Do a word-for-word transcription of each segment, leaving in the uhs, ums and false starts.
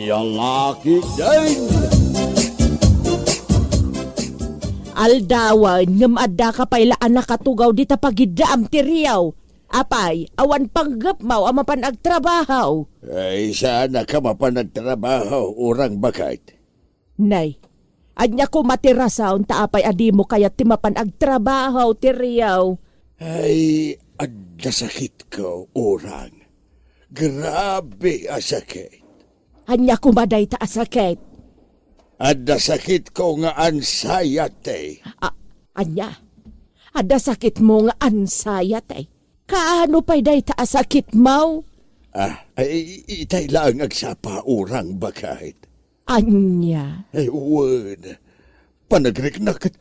Yalaki din! Aldawen, ngem adda ka pay la a nakatugaw dita pagiddaam ti riaw. Apay, awan panggepmaw a mapan agtrabaho? Ay, saan a ka mapan agtrabaho, urang baket. Nay, ania koma ti rason ta apay a dimo kayat ti mapan agtrabaho ti riaw? Ay, adda sakitko, urang. Grabe a sakit. Ania koma dayta a sakit? Adda sakitko nga anxiety. A-, ania? Adda sakitmo nga anxiety? Kaano pay dayta a sakitmo? Ah, ay, itay laeng agsapa, urang baket. Ania? Ay, wen. Panagriknak ket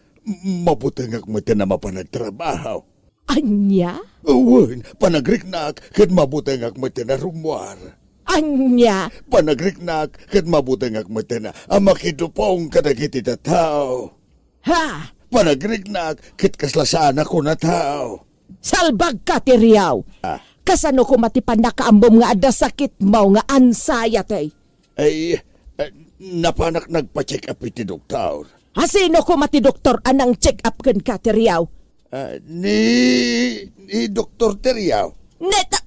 mabutengak met a mapan agtrabaho. Ania? Wen, panagriknak ket mabutengak met a rummuar. Ania? Panagriknak ket mabutengak met a makidupong kadagiti tattao. Ha? Panagriknak ket kasla saan a kunatao. Salbagka ti riaw! Ah. Kasano koma ti pannakaammom nga adda sakitmo nga anxiety? Ay, eh, napanak nagpa-check up iti doktor. A sino koma ti doktor a nang-check up kenka ti riaw? Ah, ni, ni Doktor Teriaw. Neta-,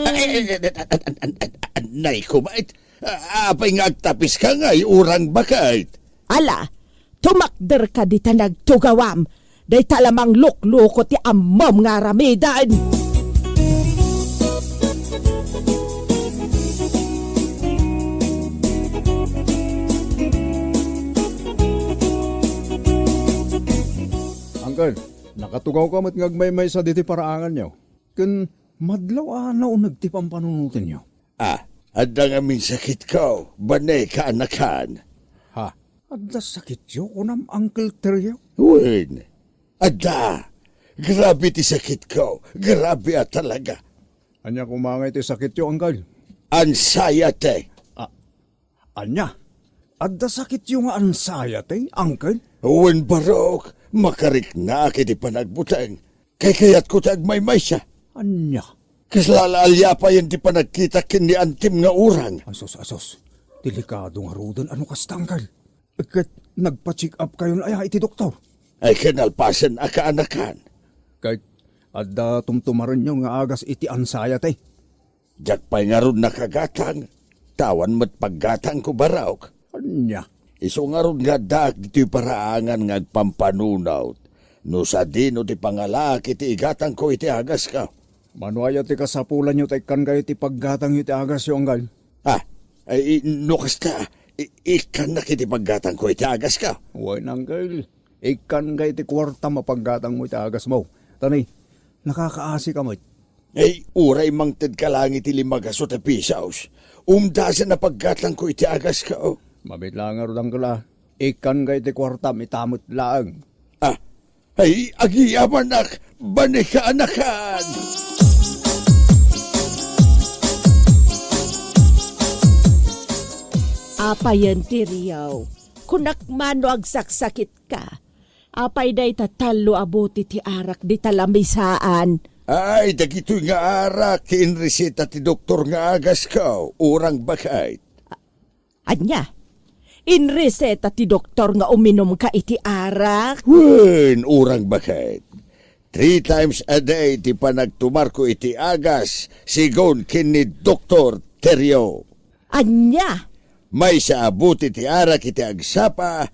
Ay, ay, ay, ay, ay, ay, ay, nay, kumait. Ah, apay nga agtapiska ngay, urang baket? Ala, tumakderka dita nagtugawam. Dayta la manglukloko ti ammom nga aramiden. Uncle, nakatugawka met nga agmaymaysa ditoy paraanganyo. Ken madlaw a nauneg ti pampanunotenyo. Ah, adda ngamin sakitko, bane kaanakan. Ha? Adda sakityo, kunam, Uncle Teryo? Wen, adda. Grabe ti sakitko, grabe a talaga. Ania koma ngay ti sakityo, Uncle? Anxiety. Ah, ania? Adda sakityo nga anxiety, Uncle? Wen, barok, makariknak iti panagbuteng. Kaykayatko ti agmaymaysa. Ania? Kasla la aliapayen ti panagkitak ken ni antim nga urang. Asus, asus. Delikado ngaruden a no kasta, Uncle. Ket nagpa-check up kayon aya iti doktor? Ay, kinalpasen a kaanakan. Ket adda tumtumarenyo nga agas iti anxiety? Diak pay ngarud nakagatang, ta awan met paggatangko, barok. Ania? Isu ngarud nga addaak ditoy paraangan nga agpampanunot no sadino ti pangalaak iti igatangko iti agasko. Mano aya ti kasapulanyo ta ikkankayo ti paggatangyo iti agasyo, Uncle? Ah, ay, i-, no kasta, i-, ikkannak iti paggatangko iti agasko. Wen, Uncle. Ikkanka iti kuartam a paggatangmo iti agasmo. Ta ni, nakakaasika met. Ay, uray mangtedka laeng iti lima gasut a pisos, umdasen a paggatangko iti agasko. Mabiit laeng ngarud, Uncle, a. Ikkanka iti kuartam ita met laeng. Ah, ay, agiyamanak, bane kaanakan. Apayen ti riaw, kunak man no agsaksakit ka. Apay dayta tallo a bote ti arak dita lamisaan? Ay, dagitoy nga arak ti inreseta ti doktor nga agasko, urang baket. A-, ania? Inreseta ti doktor nga uminumka iti arak? Wen, urang baket. Three times a day ti panagtumarko iti agas, sigun ken ni Doktor Terrio. Ania? Maysa a bote ti arak iti agsapa,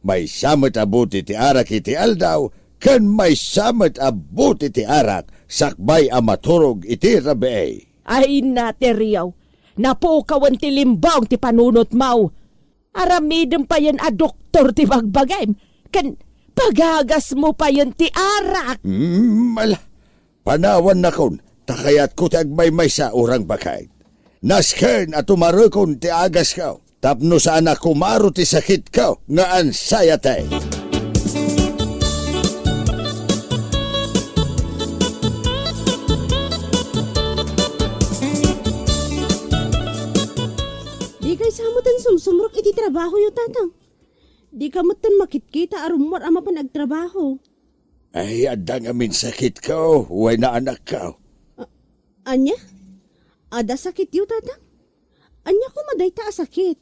maysa met a bote ti arak iti aldaw, ken maysa met a bote ti arak sakbay a maturog iti rabii. Ay, na, Terrio, napukawen ti limbong ti panunotmo. Aramidem payen a doktor ti bagbagim, ken pagagasmo payen ti arak. Mm, ala, panawannakon, ta kayatko ti agmaymaysa, urang baket. Nasken a tumarekon ti agasko tapno saan a kumaro ti sakitko nga anxiety. Dika sa metten sumsumrek iti trabahoyo, Tatang. Dika metten makitkita a rummuar a mapan agtrabaho. Ay, adda ngamin sakitko, wen, anakko. A-, ania? Adda sakityo, Tatang? Ania koma dayta a sakit?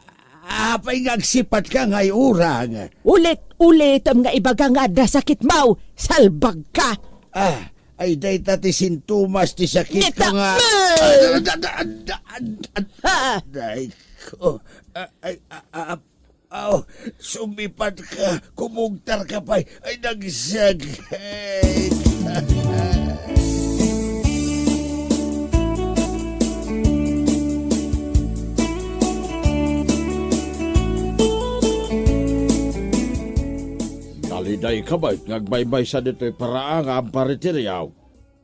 Apay nga agsipatka nga ay urang? Ulit-ulitem nga ibaga nga adda sakitmo, salbagka! Ah, ay dayta ti sintomas ti sakitko nga. Ah! Dayko. Ah, ay, ah, ah, aw, sumipatka, kumugtarka pay. Ay, nagsakit. Nalidayka met nga agmaymaysa ditoy paraan nga amparitiriaw.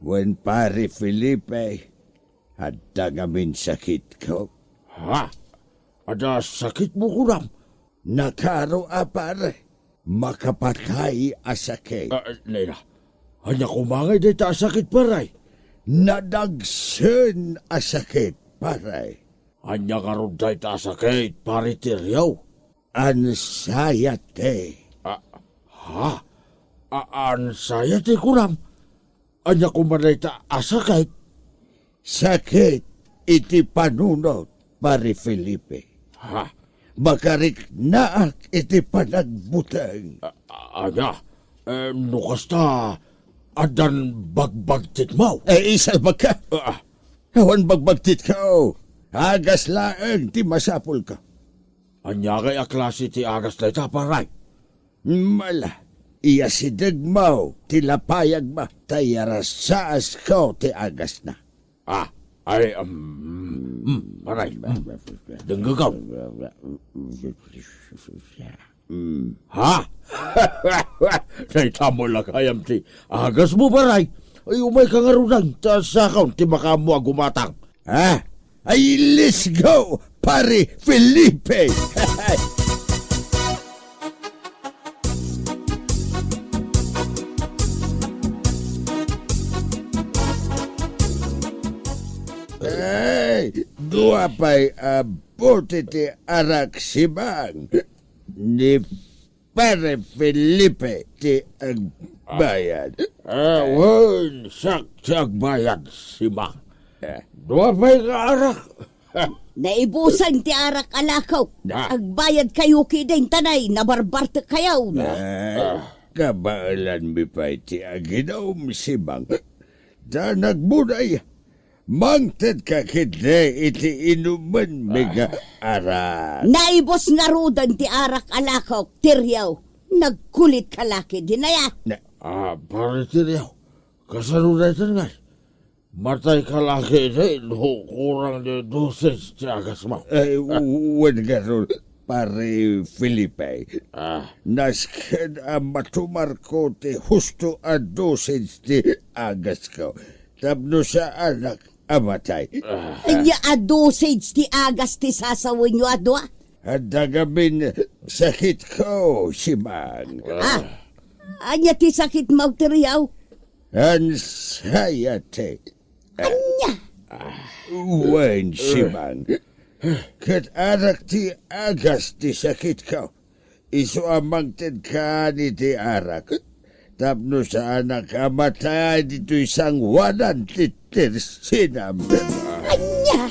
Wen Pare Felipe, adda ngamin sakitko. Ha? Adda sakitmo kunam? Nakaro a pare. Makapatay a sakit. Ah, Nena, ania koma ngay dayta a sakit, pare? Nadagsen a sakit, pare. Ania ngarud dayta a sakit, Pare Teriaw? Anxiety. Ah, ha? A-, anxiety, kunam? Ania koma dayta a sakit? Sakit iti panunot, Pare Felipe. Ha? Makariknaak iti panagbuteng. A-, ania? Eh, no kasta, addan bagbagtitmaw? Eh, isalbagka. Ah. Awan bagbagtitko. Agas laeng ti masapulko. Ania ngay a klase ti agas dayta, pare? Mala, iyasidegmo ti lapayagmo, ta iyarasaasko ti agasna. Ah, ay, um, mm, pare, mm, denggekon. Mm. Ha? Dayta met la gayam ti agasmo, pare. Ay, umayka ngaruden, ta siakon ti makaammo a gumatang. Ha? Ay, let's go, Pare Felipe! Ay, dua pay a bote ti arak, Simang. Ni Pare Felipe ti agbayad. Ah, wen, siak ti agbayad, Simang. Eh. Dua pay nga arak. Naibusen ti arak a lakok. Ah. Agbayadkayo ketdin ta nay, nabarbartekkayo. Eh, kabaelanmi pay ti aginom, Simang. Ta nagmunay, mangtedka ketdi iti inumenmi nga arak. Naibus ngaruden ti arak a lakok, Teriaw. Nagkulitka la ketdin aya. Na- Ah, Pare Teriaw, kasano daytan ngay? Matayka la ketdi no kurang ti dosage ti agasmo. Ay, wen ngarud, Pare Felipe. Ah. Nasken a matumarko ti husto a dosage ti agasko. Tapno saanak a matay. Ah. Ania a dosage ti agas ti sasawenyo a dua? Adda ngamin sakitko, Simang. Ah. Ania ti sakitmo, Teriaw? Anxiety. Ania? Wen, Simang. Ket arak ti agas ti sakitko. Isu a mangtedkan iti arak. Tapno saanak a matay ditoy sanguanan ti tersinam. Ania?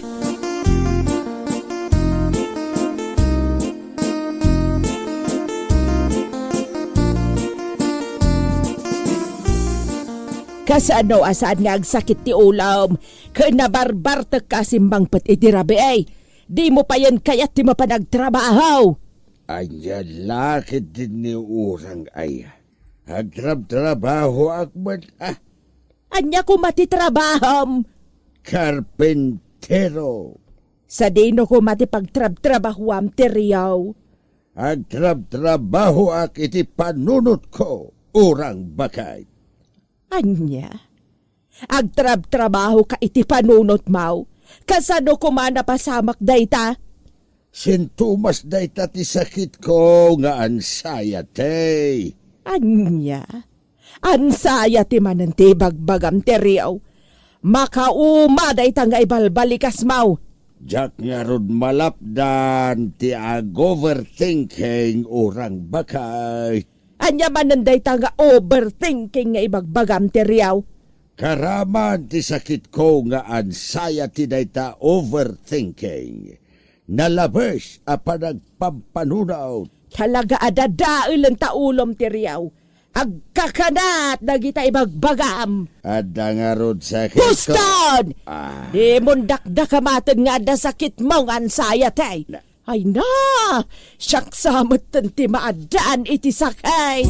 Kasano a saan nga agsakit ti ulom ken nabarbartekka a simmangpet iti rabii? Dimo payen kayat ti mapan agtrabaho. Ania la ketdin ni urang aya? Agtrabtrabahoak met a. Ania koma ti trabahom? Karpintero. Sadino koma ti pagtrabtrabahoam, Teriaw? Agtrabtrabahoak iti panunotko, urang baket. Ania? Agtrabtrabahoka iti panunotmo? Kasano koma napasamak dayta? Sintomas dayta ti sakitko nga anxiety. Ania? Anxiety manen ti ibagbagam, Teriaw. Makauma dayta nga ibalbalikasmo. Diak ngarud malapdan ti ag-overthinking, urang baket. Ania manen dayta nga overthinking nga ibagbagam, Teriaw? Karaman ti sakitko nga anxiety dayta overthinking. Nalabes a panagpampanunot. Talaga a dadaelen ta ulom, Teriaw. Agkakanat dagita ibagbagam. Adda ngarud sakitko. Puston! Ah. Dimon dakdakamaten nga adda sakitmo nga anxiety. Na- Ay na! Siak sa metten ti maaddaan iti sakit.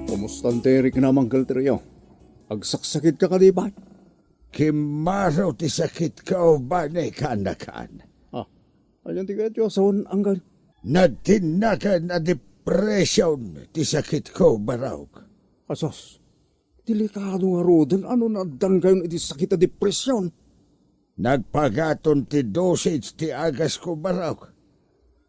Kumusta ti riknam, Uncle Teryo? Agsaksakitka kadi, bay? Kimmaro ti sakitko, bani, kaanakan. Ah, anian ti kayatyo a sawen, Uncle? Nagtinnaken a depression ti sakitko, barok. Asus, delikado ngaruden no naaddankayon iti sakit a depression. Nagpagaton ti dosage ti agasko, barok.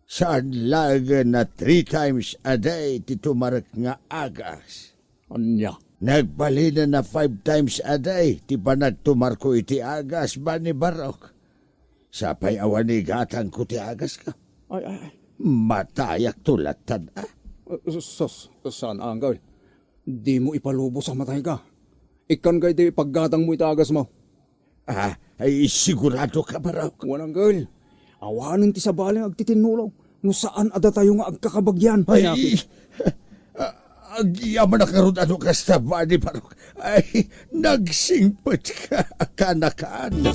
Saan laengen a three times a day ti tumarek nga agas. Ania? Nagbalinen a five times a day ti panagtumarko iti agas, Bani Barok. Sapay awan igatangko ti agaska. Ay, ay, ay. Matayakto latta, a. Sus, saan, Anggal? Dimo ipalubos a matayka. Ikkan kay ti paggatangmo iti agasmo. Ah, ay, sigurado ka, Barok? Wen, Anggal. Awanen ti sabali nga agtitinnulo no saan a datayo nga agkakabagian. Ay, ah, agyamanak ngarud a no kasta, Bani Barok. Ay, nagsingpet ka, kanakan.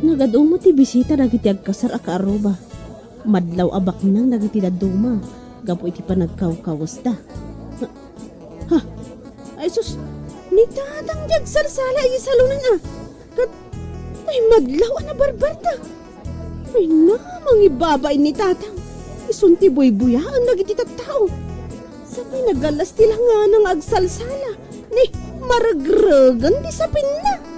Nagad-uma ti bisita dagiti agkasar a kaarruba. Madlaw a baknang dagiti dadduma gapu iti panagkawkawesda. Ha? Ay sus, ni Tatang ti agsalsala iti salonen a. Ket, ay, madlaw a nabarbarta. Ay na, mangibabain ni Tatang. Isun ti buybuyaen dagiti tattao. Sapay nagallas ti langana nga agsalsala. Ni, maregregen ti sapinna.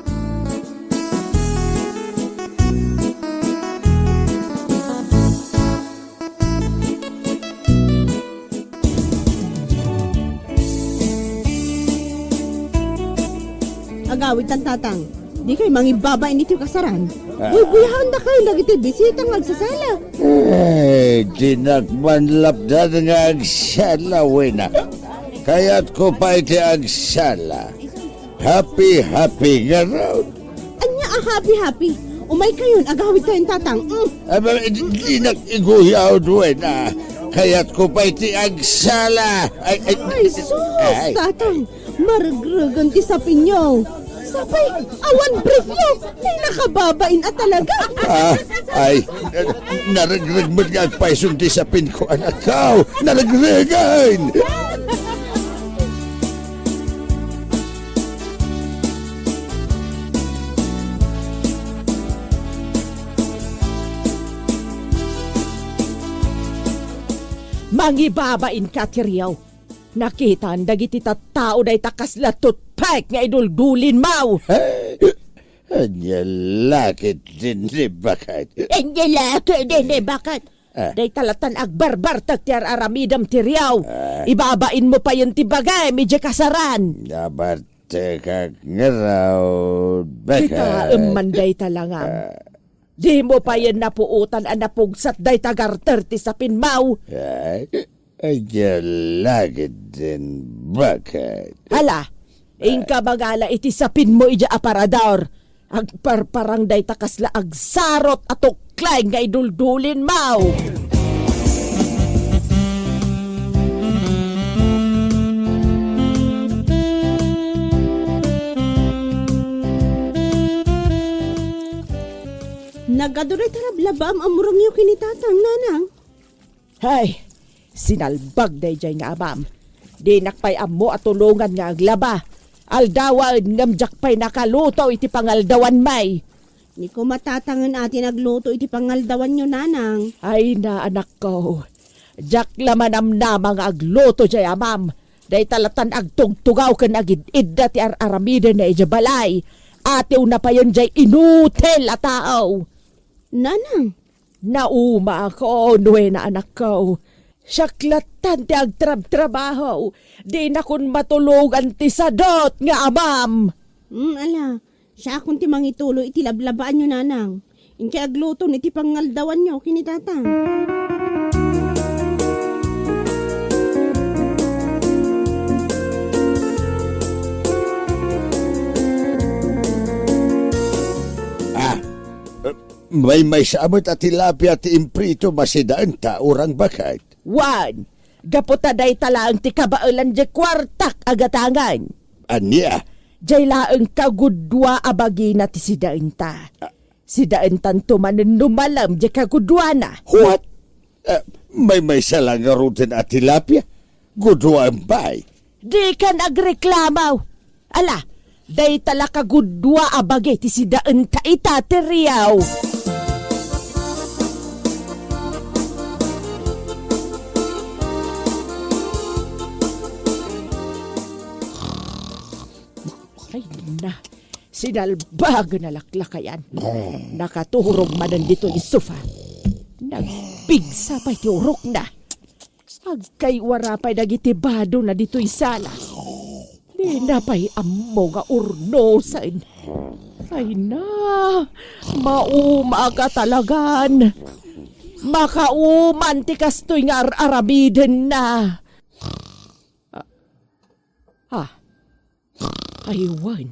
Agawidtan, Tatang. Dikay mangibabain iti kasaran. Ah. Buybuyaendakayo dagiti bisita nga agsasala. Eh, dinak man lapdan nga agsala, Wena. Kayatko pay ti agsala. Happy, happy ngarud. Ania a happy, happy? Umaykayon, agawidkayon, Tatang. Mm. Aba, di, dinak iguyawd, Wena. Kayatko pay ti agsala. Ay, ay, Ay, sus, ay. Tatang. Maregregen ti sapinyo. Sapay, awan briefyo. Ay, nakababain a talaga. Ah, ay, naregreg met nga agpayson ti sapinko, anakko. Naregregen! Mangibabain ka, Tiriaw. Nakitaan dagiti tattao dayta kasla toothpick nga iduldulinmaw. Ania la ketdin ni baket? Ania la ketdin ni baket? Ah. Dayta lattan agbarbartek ti ar-aramidem, Tiriaw. Ah. Ibabainmo payen ti bagim idiay kasaran. Nabartekak ngarud, baket. Kitaem man dayta langam. Ah. Dimo payen napuotan a napugsat dayta garter ti sapinmaw. Ay, ania la ketdin, baket? Hala, inka mangala iti sapinmo idiay aparador. Agparparang dayta kasla agsarot a tukleng nga iduldulinmaw. Nagadu dayta lablabaam a murengyo ken ni Tatang, Nanang. Hay, sinalbag daydiay nga amam. Dinak pay ammo a tulongan nga aglaba. Aldawen ngem diak pay nakaluto iti pangaldawanmi. Ni koma Tatangen a ti nagluto iti pangaldawanyo, Nanang. Ay na, anakko. Diak la manamnama nga agluto diay amam. Dayta lattan agtugtugaw ken agid-idda ti ar-aramidenna idiay balay. Atiwna payen diay inutil a tao. Nanang, naumaakon, Wena, anakko. Siak lattan ti agtrabtrabaho. Dinakon matulongan ti sadut nga amam. Hmm, ala, siakon ti mangituloy iti lablabaanyo, Nanang. Inkay agluton iti pangaldawanyo ken ni Tatang. Ah, eh, maymaysa met a tilapia ti imprito, masidaenta, urang baket? Wen, gapu ta dayta laeng ti kabaelan diay kuartak a gatangen. Ania? Diay laeng kagudua a bagina ti sidaenta. Ah. Sidaentanto manen no malem diay kaguduana. What? Eh, maymaysa la ngaruden a tilapia? Guduaen pay. Dikan agreklamo. Ala, dayta la kagudua a bagi ti sidaenta ita, Tiriaw. na, sinalbagen a laklakayan. Nakaturog manen ditoy sofa. Nagpigsa pay ti urokna. Agkaywara pay dagiti badona ditoy sala. Dina pay ammo nga urnosen. Ay na, mauma ka talagan. Makauman ti kastoy nga ar-aramidenna. Ah, ah, Aywan.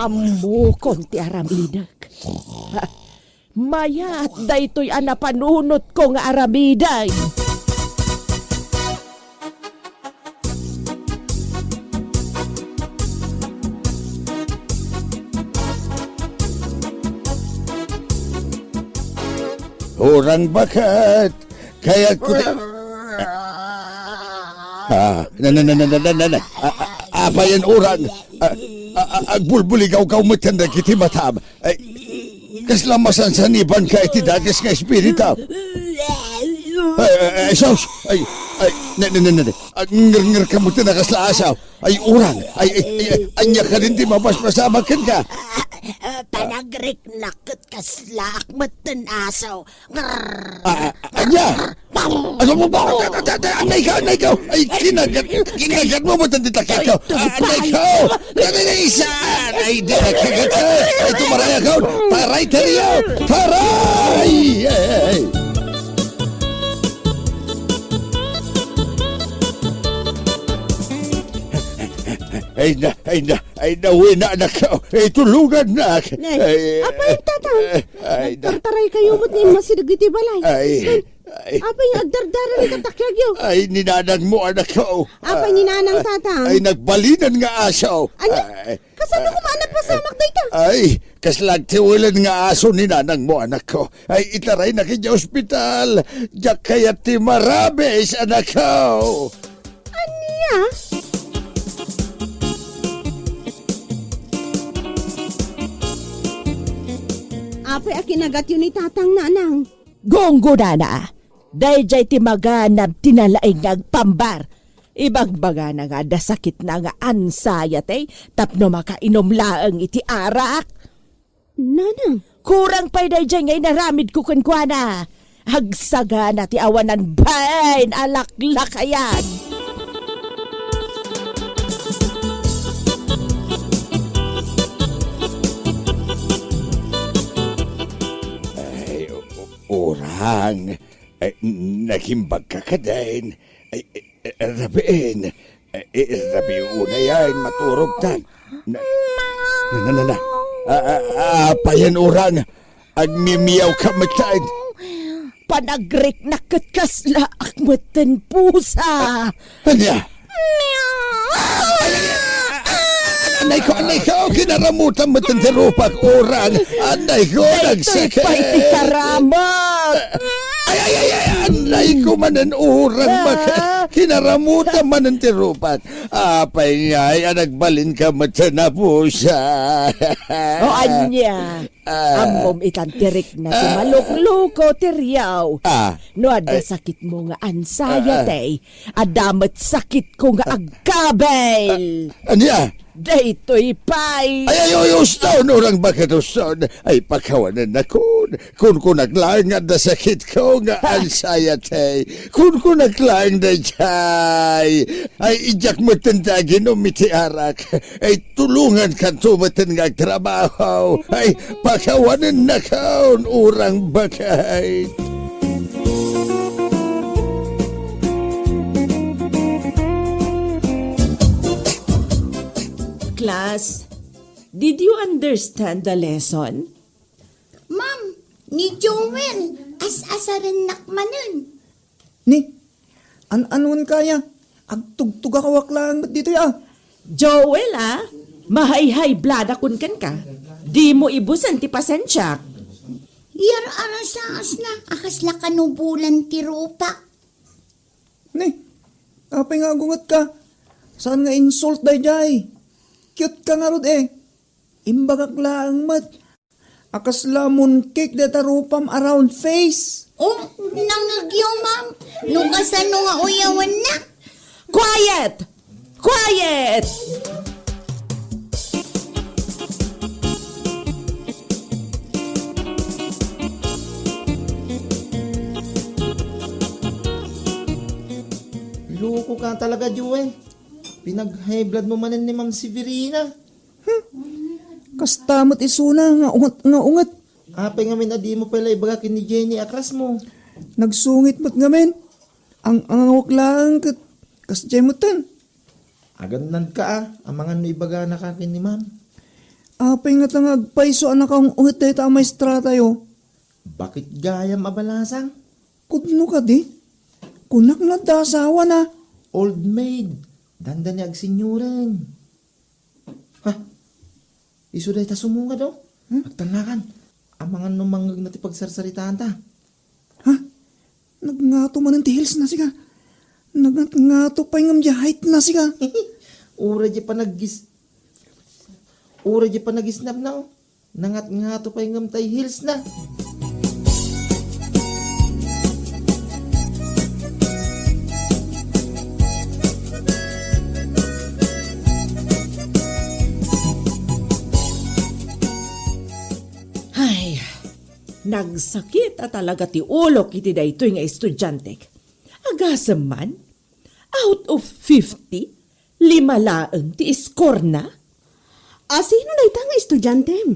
Ammokon ti aramidek. Ha, mayat daytoy a napanunotko nga aramidek. Urang baket, kayatko ti, ah, na, na, na, na, na, na, na. A, a, apayen urang, a, a, a, agbulbuligawkaw met ken dagiti matam. Ay, kasla masansanibanka iti dakes nga espiritu. Ay, ay, ay, sus! Ay, ay, ne, ne, ne, ne, ne. Agngernger ka met ken kasla asaw. Ay, urang. Ay, ay, ay, ay, ania kadin ti mapaspasamak kenka? Ah, ah, panagriknak ket kaslaak met ken asaw. Ngrrr. Ah, ah, ania? Ano mo ba? Anay ka, anay ka. Ay, kinagat, kinagat mo met ti takatko. Ah, anay ka. Anay, anay, saan? Ay, di na kagat. Ay, tumaray ako. Taray, taray. Taray! Ay, ay, ay. Ay na, ay na, ay na, uwi na, anak ko. Ay, tulungan na. Nay, ay, apay, Tatang? Ay, na. Nagtartaray kayo met ni Mas dagiti balay. Ay, ay. Apay nga agdardara ni katakyagyo? Ay, ni nanang mo, anak ko. Apay ni nanang, Tatang? Ay, nagbalinan nga aso. Ania? Ay, kasano koma a napasamak dayta? Ay, kasla agtiwelen nga aso ni nanang mo, anak ko. Ay, itaraynak idiay ospital. Diak kayat ti marabis, anak ko. Ania? Apay a kinagatyo ni Tatang, nanang? Gunggonana, daydiay ti maganab ti nalaing nga agpambar. Ibagbagana nga adda sakitna nga anxiety tapno makainum laeng iti arak. Nanang. Kurang pay daydiay nga inaramidko kenkuana. Agsagana ti awanan bain a laklakayan. Ay, o-, o-, urang. Ay, nakimbagka kadin. Ay, ay, Rabin, eh, eh, rabiuna yan, maturog ta. Na, na, na, na, na. Ah, ah, ah, apayen urang, agmimiyaw ka met laeng. Panagriknak ket kasla ak met ti pusa. Ania? Ay, ay, ay, anay ko, anay ko, kinaramutan met ti rupak, urang. Anay ko, nagsakit. Daytoy pay ti karamak. Ay, ay, ay, ay, anay ko manen urang, ah, mak-, kinaramutan manen ti rupak. Apay ngay a nagbalinka met ti pusa? O ania, ah, ammom itan ti rikna ti, ah, malukluko ti riaw. Ah. No adda, ay, sakitmo nga anxiety, ah, adda met sakitko nga, ah, agkabil. Ah, ania? Daytoy pay. Ay, ay, ay, uston, urang baket, uston. Ay, pakawanennakon. Kunkunak laeng nga adda sakitko nga, ah, anxiety. Kunkunak laeng daydiay. Ay, idiak metten ti aginum iti arak. Ay, tulongankanto metten nga agtrabaho. Ay, pakawanennakon, urang baket. Class, did you understand the lesson? Ma'am, ni Joel, as-asarennak manen. Ni, an-, anuan kaya? Agtugtugakawak laeng met ditoy, a. Joel, a, mahay-high blood-akon kenka. Dimo ibusen ti pasensiak. Yar-arasaasna a kasla kanubolan ti rupak. Ni, apay nga agungetka? Saan nga insult daydiay? Cute ka ngarud, e. Imbagak laeng met a kasla mooncake dayta rupam a round face. O, nangngegyo, ma'am. No kasano nga uyawennak? Quiet! Quiet! Ka talaga, Joel. Pinag-high blood mo manen ni Ma'am Severina. Hmm. Kasta met isuna nga unget nga unget. Apay ngamin a dimo pay la ibaga ken ni Jenny a crush mo? Nagsungit met ngamin. Ang angawak laeng ket kasdiay metten. Agannad ka a, amangan no ibagana ka ken ni Ma'am. Apay ngata nga agpayso a nakaung-unget dayta a maestratayo? Bakit gayam a balasang? Pudno kadi? Kunak no adda asawana. Old maid, dandani agsenioren. Ha? Isu dayta sumungad, oh. Hmm? Agtannakan. Amangan no mangngegna ti pagsarsaritaanta. Ha? Nagngato manen ti heels na sika. Nagngato pay ngem ti height na sika. Uray di panaggis-, uray di panagisnap na, oh. Nangatngato pay ngem tay heels na. Ay, nagsakit a talaga ti ulok iti daytoy nga estudiantek. Agasem man, out of fifty, lima laeng ti score na? A, sino dayta nga estudiantem?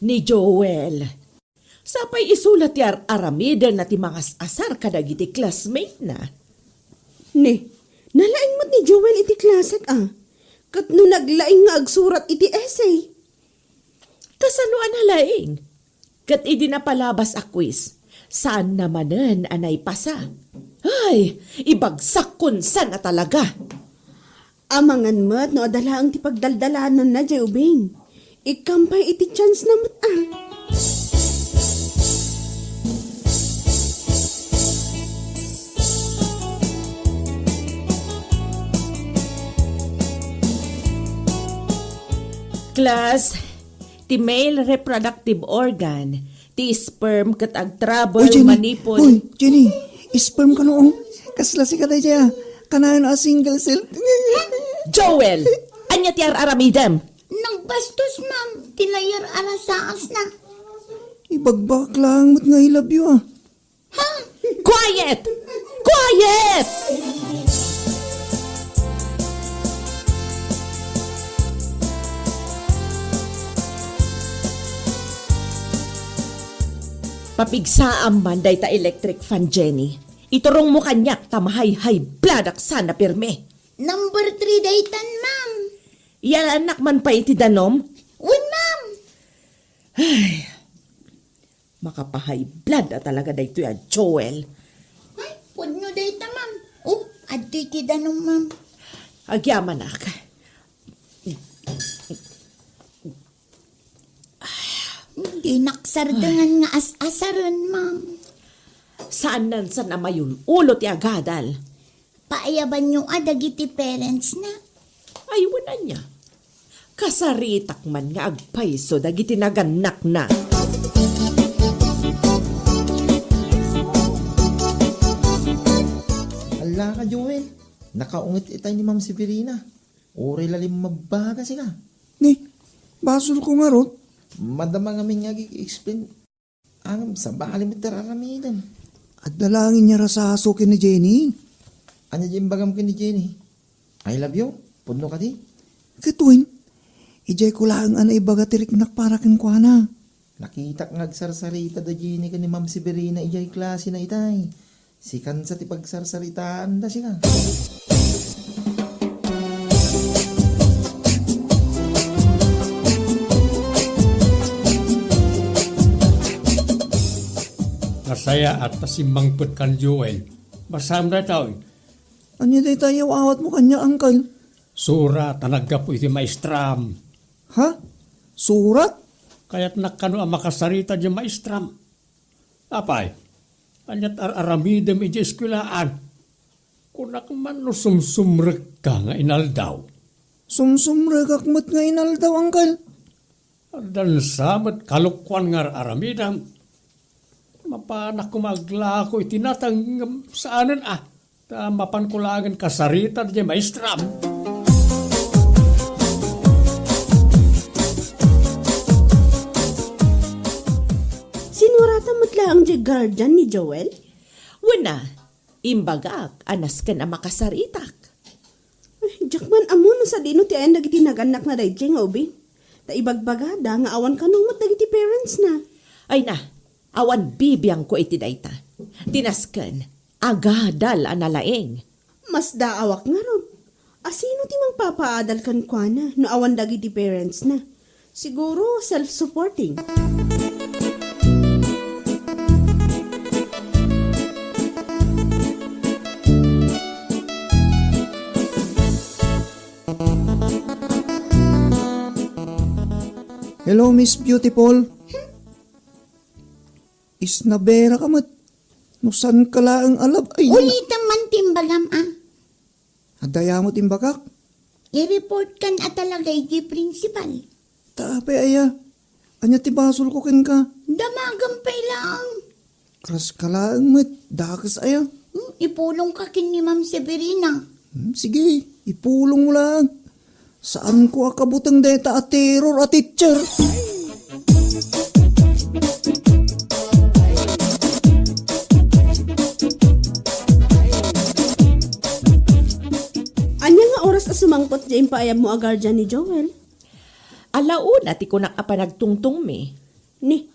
Ni Joel. Sapay isu la ti ar-aramidenna ti mangas-asar kadagiti classmate na. Ne, nalaing met ni Joel iti klasek a. Ket no naglaing nga agsurat iti essay. Kasano a nalaing? Ket idi napalabas a quiz, saanna manen a naipasa. Ay, ibagsak kun saan a talaga. Amangan met no adda laeng ti pagdaldalananna diay ubing. Ikkam pay iti chance na met a. Class, ti male reproductive organ, ti sperm ket agtrabaho manipod. Uy, Jenny! Uy, Jenny! Sperm kano, oh. Kasla sika daydiay, ah. Kanayon a single cell. Joel! Ania ti ar-aramidem? Nagbastos, ma'am. Ti layar a rasaas na. Ibagbagak lang met nga I love you, ah. Ha? Quiet! Quiet! Papigsaam man dayta electric fan, Jenny. Iturongmo kaniak ta ma-high-high blood ak sana pirmi. Number three daytan, ma'am. Iyalannak man pay iti danom? Wen, ma'am. Ay, makapa-high blood a talaga daytoy a Joel. Ay, pudno dayta, ma'am. Oh, adtoy ti danom, ma'am. Agyamanak. Dinak sardengan nga as-asaren, ma'am. Saan nansan a mayul-ulo ti agadal? Paayabanyo a dagiti parents na. Ay, wen ania. Kasaritak man nga agpayso dagiti nagannakna. Hala ka, Joel. Nakaungit itay ni Ma'am Severina. Uray la limmabbaga sika. Ni, basolko ngarud. Madama ngamin nga ag-explain. Ngem sabali met ti ar-aramidem. Adda laeng inyarasaso ken ni Jenny. Ania ti imbagam ken ni Jenny? I love you? Pudno kadi? Ket wen, idiay ko laeng a naibaga ti riknak para kenkuana. Nakitak nga agsarsarita da Jenny ken ni Ma'am Severina idiay klase na itay. Sikan sa ti pagsarsaritaanda, sika. Nasayaat ta simmangpet kan Joel. Basam daytoy. Ania dayta a yaw-awatmo kaniak, Uncle? Surat a naggapu iti maestram. Ha? Surat? Kayatnak kano a makasarita diay maestram. Apay, ania ti ar-aramidem idiay eskuelaan? Kunak man no sumsumrekka nga inaldaw. Sumsumrekak met nga inaldaw, Uncle. Addan sa met kalokuan nga ar-aramidem. Mapanak koma aglako iti nateng ngem saanen a. Ta mapanko laengen kasarita diay maestram. Sinuratan met laeng diay guardian ni Joel? Wen a, imbagak a nasken a makasaritak. Diak man ammo no sadino ti ayan dagiti nagannakna daydiay nga ubing. Ta ibagbagada nga awan kano met dagiti parents na. Ay na, awan bibiangko iti dayta. Ti nasken, agadal a nalaing. Masdaawak ngarud. Asino ti mangpapaadal kenkuana no awan dagiti parents na? Siguro self-supporting. Hello, Miss Beautiful. Isnabera ka met. No saan ka laeng alab, ay, ulitem man ti imbagam, a. Adda aya met imbagak? I-report kan a talaga iti principal. Ta apay aya? Ania ti basolko kenka? Damagem pay laeng. Kas ka laeng met, dakes aya? Hmm, ipulongka ken ni Ma'am Severina. Hmm, sige, ipulongmo laeng. Saanko a kabuteng dayta a terror a teacher. Ania nga oras a sumangpet diay impaayabmo a guardian ni Joel? Ala una ti kunak a panagtungtongmi. Ni,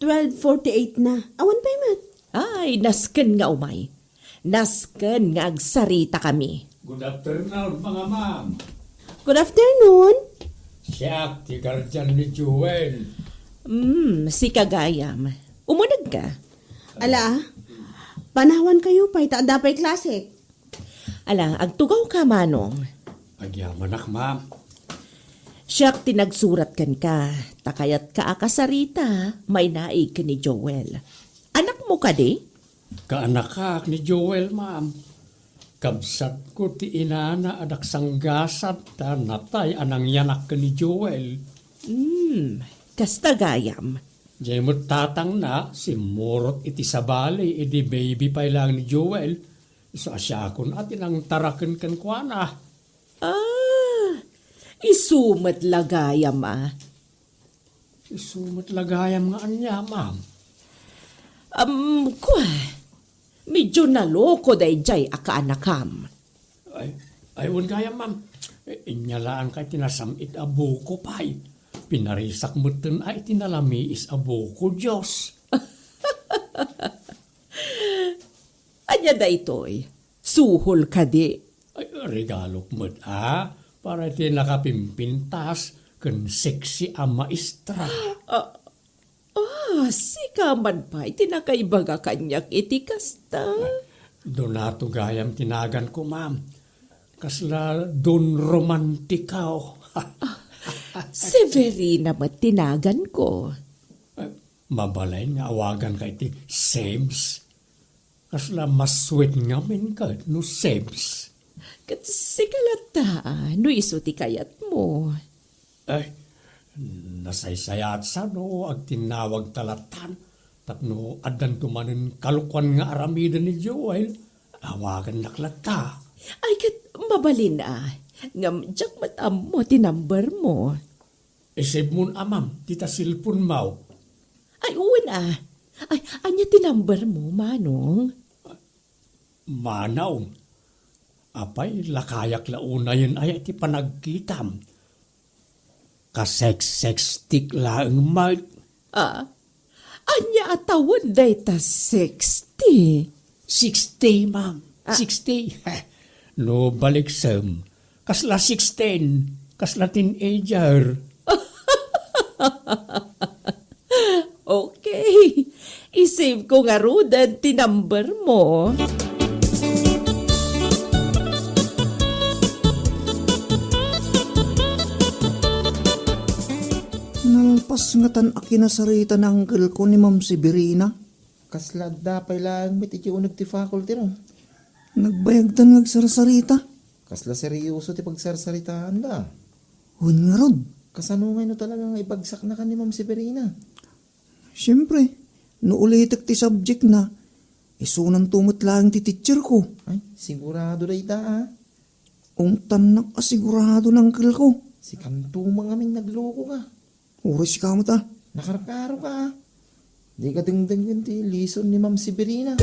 twelve forty-eight na. Awan pay met. Ay, nasken nga umay. Nasken nga agsaritakami. Good afternoon, mga ma'am. Good afternoon. Siak ti guardian ni Joel. Hmm, sika gayam. Umunegka. Ala, panawankayo pay ta adda pay klase. Ala, agtugawka, Manong. Agyamanak, ma'am. Siak ti nagsurat kenka, ta kayatka a kasarita, mainaig ken ni Joel. Anakmo kadi? Kaanakak ni Joel, ma'am. Kabsatko ti inana a daksanggasat ta natay a nangyanak ken ni Joel. Hmm, kasta gayam. Diay met tatangna, simmurot iti sabali idi baby pay laeng ni Joel, isu a siakon a ti nangtaraken kenkuana. Ah, isu met la gayam a. Isu met la gayam nga ania, ma'am? Am, kua, medyo naloko daydiay a kaanakam. Ay, ay, wen gayam, ma'am. Inyalaanka iti nasam-it a buko pay. Pinarisak metten a iti nalamiis a buko, Dios. Ania daytoy? Suhol kadi? Ay, regalok met, a, para iti nakapimpintas ken sexy a maestra. Ah, ah, sika man pay ti nakaibaga kaniak iti kasta. Donato gayam ti naganko, ma'am. Kasla Don Romantico. Severina met ti naganko. Eh, mabalin nga awaganka iti Sebs. Kasla mas sweet ngamin ket no Sebs. Ket sika latta, no isu ti kayatmo. Ay, nasaysayaat sa no agtinnawagta lattan, tapno addanto manen kalokuan nga aramiden ni Joel, awagannak latta. Ay, ket mabalin a, ngem diak met ammo ti number mo. Isave-mon a, ma'am, dita cellphone mo. Ay, wen a. Ay, ania ti number mo, Manong? Manong, apay, lakayak la unayen aya iti panagkitam? Ka-sex-sextik laeng met. Ah, ania a tawen dayta sixty? Sixty, ma'am. Ah. Sixty. No baliksem, kasla sixteen, kasla teenager. Okay. I-save ko ngaruden ti number mo. Nalpas ngatan a kinasarita ni uncle ko ni Ma'am Severina. Kasla adda pay laeng met iti uneg ti faculty, no? Nagbayagtan nga agsarsarita. Kasla seryoso ti pagsarsaritaanda. Wen ngarud. Kasano ngay no talaga nga ibagsaknaka ni Ma'am Severina? Siempre, no ulitek ti subject na, isunanto met laeng ti teacher ko. Ay, sigurado dayta, a. Ungtannak a sigurado ni uncle ko. Sikanto man ngamin nagloko ka. Uray sika met, a. Nakarkaro ka, a. Dika dengdenggen ti lison ni Ma'am Severina.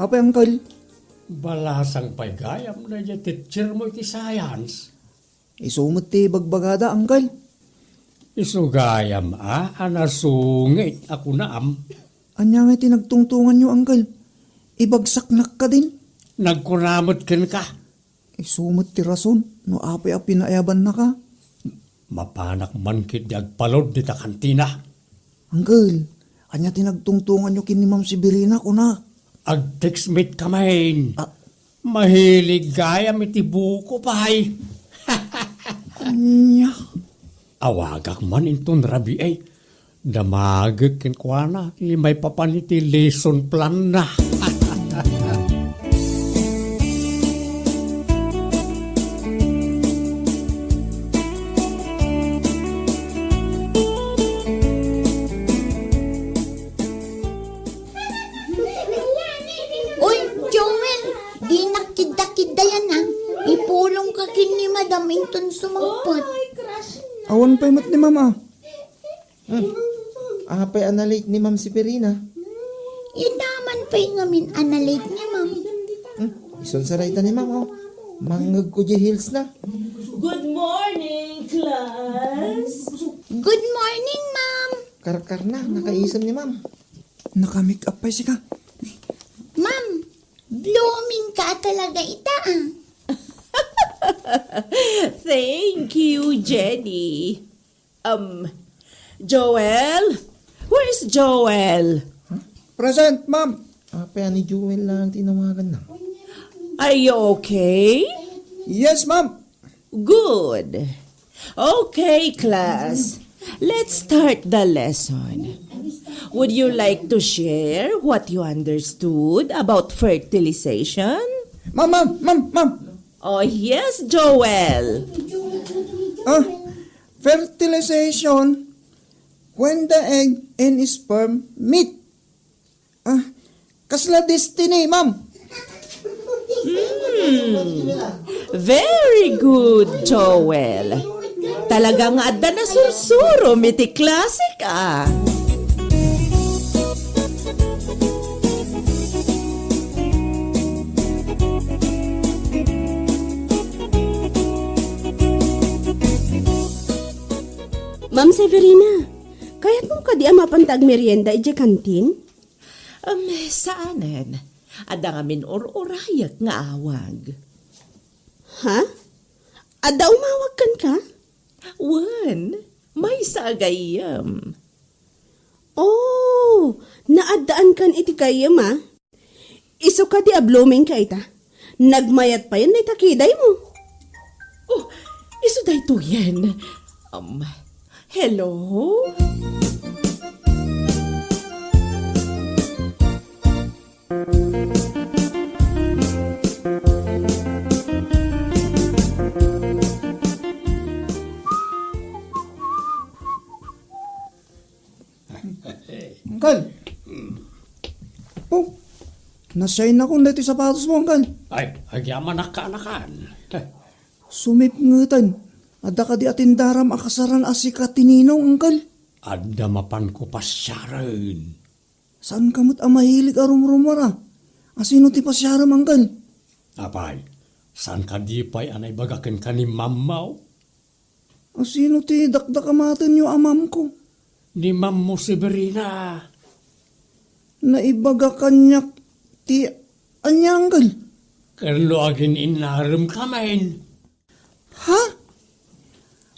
Apay, Uncle? Balasang pay gayam daydiay teacher mo iti science. Isu met ti bagbagada, Uncle. Isu gayam a, a nasungit a kunaam. Ania ngay ti nagtungtonganyo, Uncle? Ibagsaknak kadin? Nagkuna met kenka. Isu met ti rason no apay a pinaayabannaka. Mapanak man ketdi agpalud dita kantina. Uncle, ania ti nagtungtonganyo ken ni Ma'am Severina, kunak? Agtext met kami. Ah. Mahilig gayam iti buko pay. Ania? Awagak man inton rabii. Damagek kenkuana, ti maipapan iti lesson plan na. Uy, Joel, dinak kidda-kiddayan, ah. Ipulongka ken ni Madam inton sumangpet. Awan pay met ni Mama. Hmm. Apay a na-late ni Ma'am Severina? Ita man pay ngamin a na-late ni Ma'am. Hmm. Isun sa dayta ni Ma'am, oh. Mangngegko diay heels na. Good morning, class. Good morning, Ma'am. Karkarna, nakaisem ni Ma'am. Naka-make up pay sika. Ma'am, blooming ka talaga ita, ah. Thank you, Jenny. Um, Joel? Where is Joel? Huh? Present, ma'am. Apay a ni Joel lang tinawagan na. Are you okay? Yes, ma'am. Good. Okay, class. Let's start the lesson. Would you like to share what you understood about fertilization? Ma'am, ma'am, ma'am, ma'am. Oh, yes, Joel. Ah, fertilization, when the egg and sperm meet. Ah, kasla destiny, ma'am. Hmm. Very good, Joel. Talaga nga adda nasursurom iti klasek, ah. Ma'am Severina, kayatmo kadi a mapanta agmerienda idiay kantin? Em, saanen. Adda ngamin ur-urayek nga awag. Ha? Adda umawag kenka? Wen, maysa a gayyem. Oh, naaddaankan iti gayyem, a? Isu kadi a blooming ka ita. Nagmayat payen dayta kidaymo. Oh, isu daytoyen. Um, hello? Uncle. Oh, nasiaynakon daytoy sapatos mo, Uncle. Ay, agyamanak kaanakan. Sumipngeten, adda kadi a tindaram a kasaran a sika ti ninong, Uncle? Adda mapanko pasiaren. Saanka met a mahilig a rumrumuar, a? Asino ti pasiarem, Uncle? Apay, saan kadi pay a naibaga kenka ni mammaw? Asino ti dakdakamatenyo a mamko? Ni Mammo Severina. Naibaga kaniak ti ania, Uncle? Ken no agin-innarem kamin. Ha?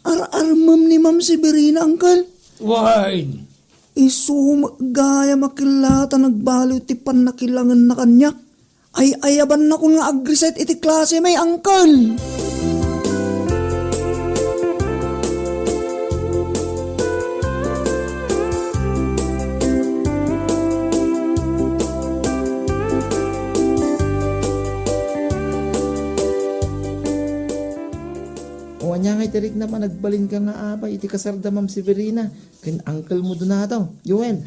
Ar-armem ni Ma'am Severina, Uncle? Wen. Isu met gayam a kella ta nagbaliw ti pannakilangenna kaniak. Ay-ayabannakon nga agreset iti klase mi, Uncle. O ania ngay ti riknam a nagbalinka nga abay iti kasarda, Ma'am Severina, ken uncle mo Donato, Joel?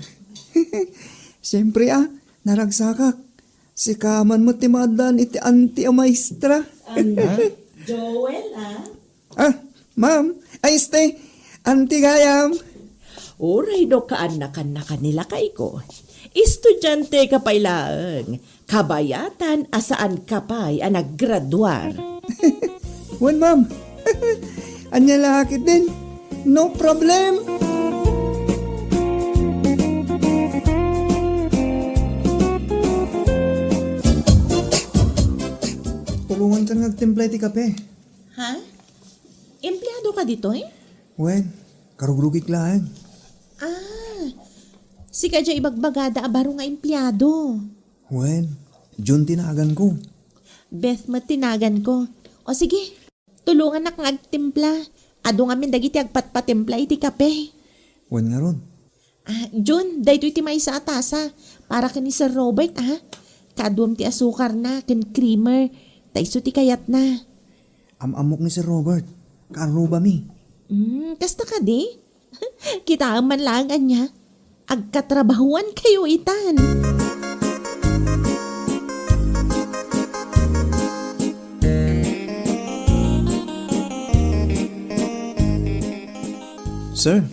Siempre, a, naragsakak. Sika man met ti maaddaan iti anti a maestra. An-, ha? Joel, a? Ah, ma'am. Ay, este, anti gayam. Uray no kaannakannakan ni lakayko, Estudiante ka pay laeng, kabayatan a saan ka pay a naggraduar. Wen, ma'am. Ania la ketdin? No problem. Tulongankan nga agtimpla iti kape. Ha? Empleado ka ditoy? Wen, karugrugik laeng. Ah, sika diay ibagbagada a baro nga empleado. Wen, Jun ti naganko. Beth met ti naganko. O sige, tulonganak nga agtimpla. Adu ngamin dagiti agpatpatimpla iti kape. Wen ngarud. Ah, Jun, daytoy ti maysa a tasa. Para ken ni Sir Robert, ah. Kaaduam ti asukarna ken creamer. Ta isu ti kayatna. Am-ammok ni Sir Robert. Kaarrubami. Hmm, kasta kadi? Kitaem man laeng ania. Agkatrabahuankayo itan. Sir,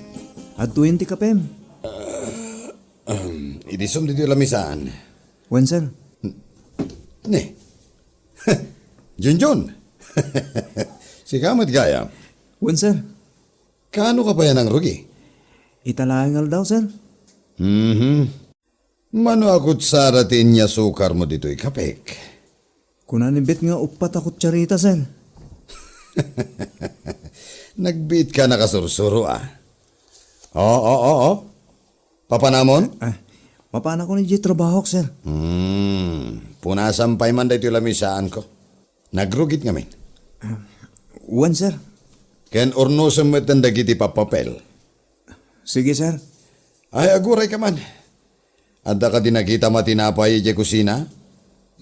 adtoyen ti kapem. Ahem. Idi sum ditoy lamisaan. Wen, sir. Ne. Junjun. Sika met gayam. Wen, sir. Kaano ka pay a nangrugi? Ita laeng aldaw, sir. Mhm. Mano a kutsara ti inyasukarmo ditoy kapek? Kuna ni Bet nga uppat a kutsarita, sir. Nagbiitka a nakasursuro, a. Oo, oo, oo. Papanamon? Ah, mapanakon idiay trabahok, sir. Hmm, punasam pay man daytoy lamisaanko. Nagrugit ngamin. Ah, wen, sir. Ken urnosem metten dagiti pappapel. Sige, sir. Ay, aguray ka man. Adda kadi nakitam a tinapay idiay kusina?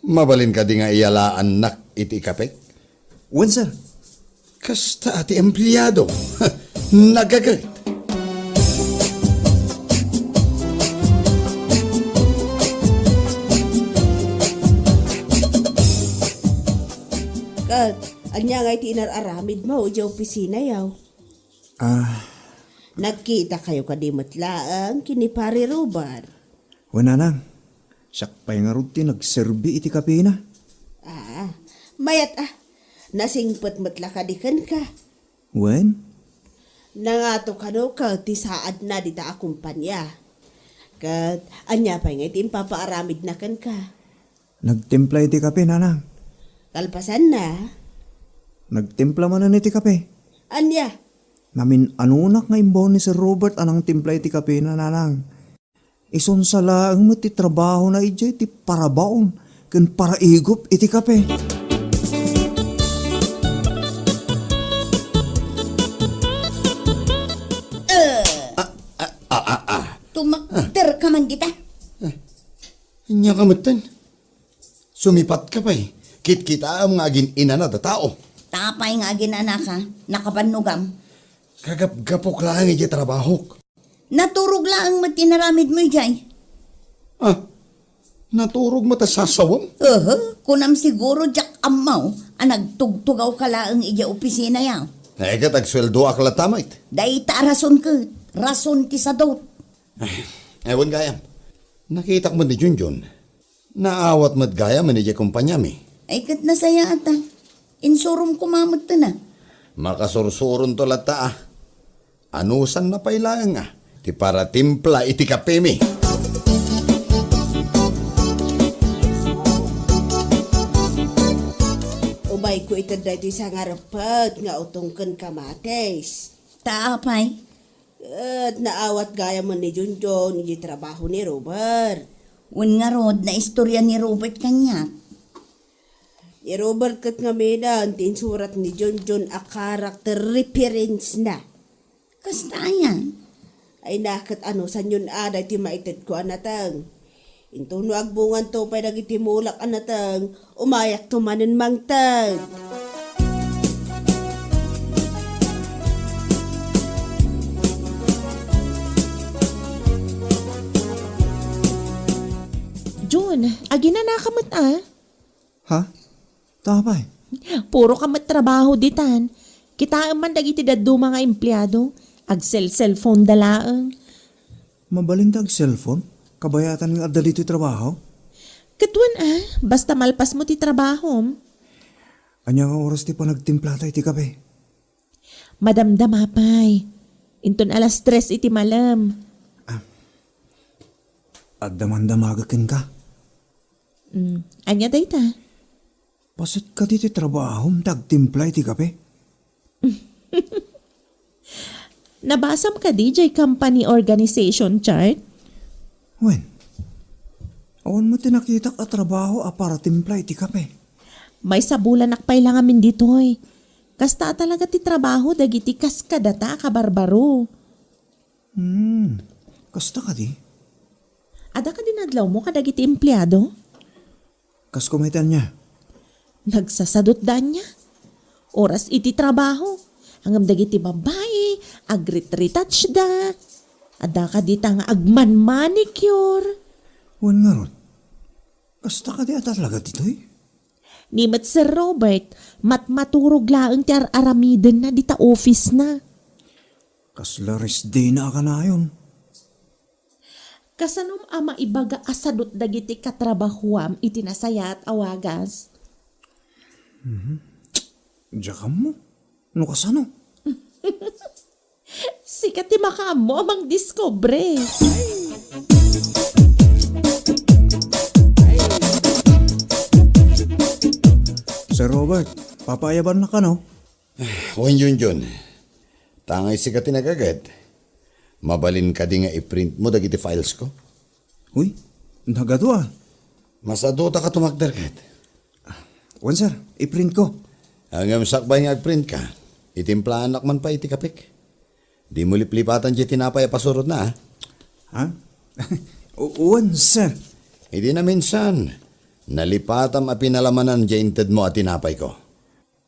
Mabalin kadi nga iyalaannak iti ikapek? Wen, sir. Kasta a ti empleado. Nagaget. Ket, ania ngay ti inar-aramidmo idiay opisina, yaw? Ah. Nagkitakayo kadi met laeng ken ni Pare Robert? Wen, nanang. Siak pay ngarud ti nagserbi iti kapena. Ah, mayat a. Nasingpet met la kadi kenka? Wen. Nangato kano ket ti saadna dita a kompania. Ket ania pay nga iti impapaaramidna kenka? Nagtimpla iti kape, nanang. Kalpasanna? Nagtimpla manen iti kape. Ania? Namin-anonak nga imbaon ni Sir Robert a nangtimpla iti kapena, nanang. Isunsa laeng met ti trabahona idiay ti parabaon ken paraigup iti kape. Eh, Ah, ah, ah, ah, ah. Tumakder ka man dita. Ania ka metten? Sumipatka pay. Kitkitaem nga agin-inana ta tao. Apay nga agin-anaka, nakabannogam. Kagapgapok laeng idiay trabahok. Naturog laeng met ti inaramidmo idiay. Ah, naturog met a sasawem? Aha, kunam siguro diak ammo a nagtugtugawka laeng idiay opisina, yaw. Ay, ket agsueldoak latta met. Dayta a rason ket, rason ti sadot. Ay, wen gayam. Nakitak met ni Junjun. Naawat met gayam idiay kompaniami. Ay, ket nasayaat a. Insurom koma metten a. Makasursuronto latta a. Anusanna pay laeng a ti paratimpla iti kapemi. Umayko ited daytoy sangareppet nga utong ken kamatis. Ta apay? Ket naawat gayam ni Junjun iti trabaho ni Robert. Wen ngarud, naistorya ni Robert kaniak. Ni Robert ket ngaminen ti insurat ni Junjun a character reference-na. Kasta aya? Ay, na ket anusanyon a daytoy maitedko a nateng. Intono agbunganto pay dagiti mulak a nateng, umayakto manen mangted. Jun, aginanaka met a? Ha? Ta apay? Puro ka met trabaho ditan. Kitaem man dagiti dadduma nga empleado. Agsel-cellphone da laeng. Mabalin ta ag-cellphone? Kabayatan nga adda ditoy trabaho? Ket wen a, basta malpasmo ti trabahom. Ania nga oras ti panagtimplata iti kape? Madamdama pay. Inton alas tres iti malem. Ah. Adda mandamagek kenka? Mm, ania dayta? Paset kadi ti trabahom ti agtimpla iti kape? Nabasam kadi jay company organization chart? Wen, awan met ti nakitak a trabaho a para timpla iti kape. Maisabulanak pay la ngamin ditoy. Kasta a talaga ti trabaho dagiti kas kadata a kabarbaro. Hmm, kasta kadi? Adda kadi nadlawmo kadagiti empleado? Kas kumaytan niya? Nagsasadot da ania? Oras iti trabaho. Ngem dagiti babbai, agrit-retouch da. Adda kadi ta nga agman-manicure. Wen ngarud, kasta kadi a talaga ditoy? Ni met Sir Robert, matmaturog laeng ti ar-aramidenna dita office-na. Kasla rest day-na a kanayon. Kasanom a maibaga a sadot dagiti katrabahuam iti nasayaat a wagas? Mhm. Diak ammo no kasano. Sika ti makaammo a mangdiskubre. Sir Robert, papaayabannak kano? Wen, Junjun. Tangay sika ti nagaget. Mabalin kadi nga i-print mo dagiti files ko? Uy, nagadu a. Masadota ka tumakder ket. Wen, sir, i-print ko. Ngem sakbay nga agprint ka, itimplaannak man pay iti kapek. Dimo liplipatan diay tinapay a pasurotna, a? Ha? U-, wen, sir. Idi naminsan, nalipatam a pinalamanan diay intedmo a tinapay ko.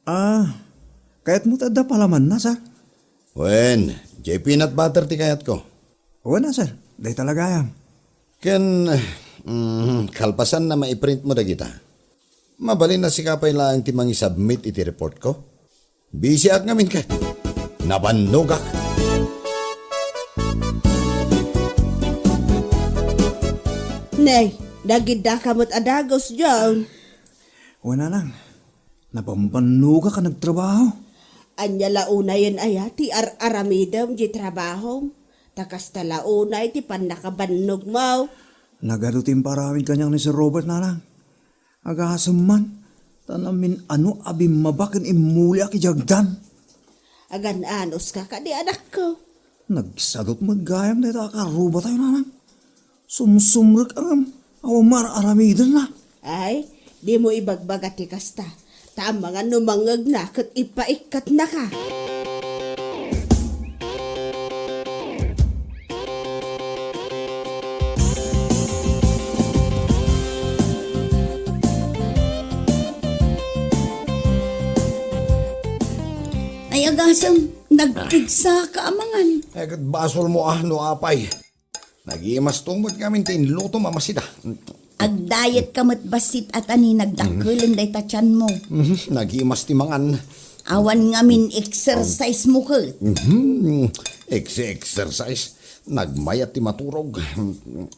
Ah, kayatmo ti adda palamanna, sir? Wen, diay peanut butter ti kayatko. Wen a, sir. Dayta la gayam. Ken, mm, kalpasan na maiprint mo dagita. Mabalin a sika pay laeng ti mangisubmit iti report ko. Busy ak ngamin ket. Nabannogak. Nay, nagidda ka met a dagus, John. Wen a lang. Nabambannogak a nagtrabaho. Ania la unayen aya ti ar-aramidem diay trabahom? Ta kasta la unay ti pannakabannogmo. Nagadu ti imparamid kaniak ni Sir Robert, nanang. Agasem man, ta namin-ano a bimmaba ken immuliak idiay agdan. Agan-anuska kadi, anakko? Nagsadot met gayam dayta a karrubatayo, nanang. Sumsumrek a ngem awan mar-aramidenna. Ay, dimo ibagbaga ti kasta. Ta amangan no mangngegna ket ipaikkatnaka. Ay, agasem, nagpigsa ka amangan. Ay, ket basolmo a no apay. Nagimasto met ngamin ti inlutom a masida. Agdayet ka met bassit a ta ni nagdakkelen dayta tianmo. Mhm, nagimas ti mangan. Awan ngamin exercise mo ket. Mhm, ex-, exercise. Nagmayat ti maturog.